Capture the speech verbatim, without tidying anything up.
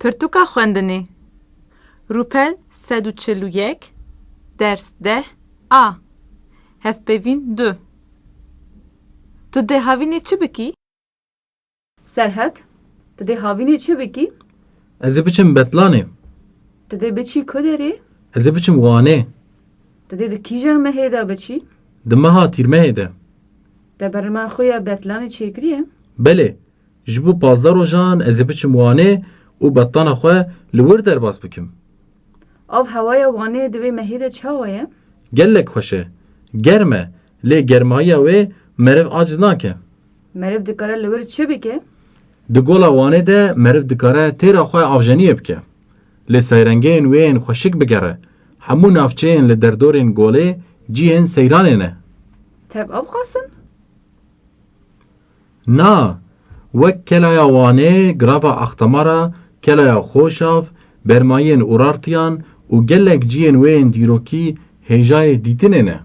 Pirtûka xwendinê. Rûpel sed û çil û yek, ders deh A. Hevpeyvîn du. Tu dê havînê çi bikî? Serhet, tu dê havînê çi bikî? Ez ê biçim Betlanê. Tu dê biçî ku derê? Ez ê biçim Wanê. Tu dê di kîjan mehê de biçî? Di meha Tîrmehê de. Te bernameya xwe ya Betlanê çêkiriye? Belê, ji bo pazdeh rojan ez ê biçim Wanê û Betlana xwe li wir derbas bikim. Av hewaya Wanê di wê mehê de çawa ye? Gelek xweş e. Germ e, lê germayiya wê meriv aciz nake. Meriv dikare li wir çi bike? Di Gola Wanê de meriv dikare têra xwe avjeniyê bike. Li seyrengeyên wê yên xweşik bigere. Hemû navçeyên li derdorên golê cihên seyranê ne. Tev av xwasin? Na, wek Kelaya Wanê, Girava Axtamara, Kelaya Xoşav, Bermayiyên Urartiyan û gelek cihên wê yên dîrokî hêjayê dîtinê ne.